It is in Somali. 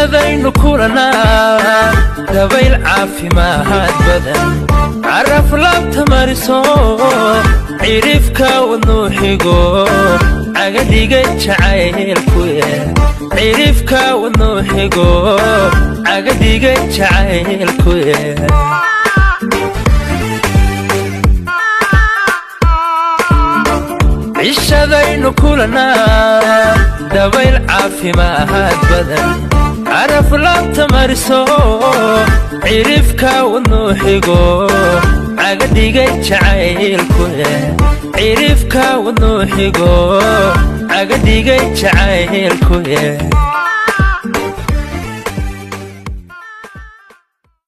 Cishadaynu kulanaa, dabayl caafimaad badan, caraf laabta mariso, cidhifka wadnuu xigo, cagadhigay jacaylku, cidhifka wadnuu xigo, cagadhigay jacaylku. Cishadaynu kulanaa, dabayl caafimaad badan, caraf laabta mariso, cidhifka wadnuu xigo, cagadhigay jacaylku, cidhifka wadnuu xigo, cagadhigay jacaylku.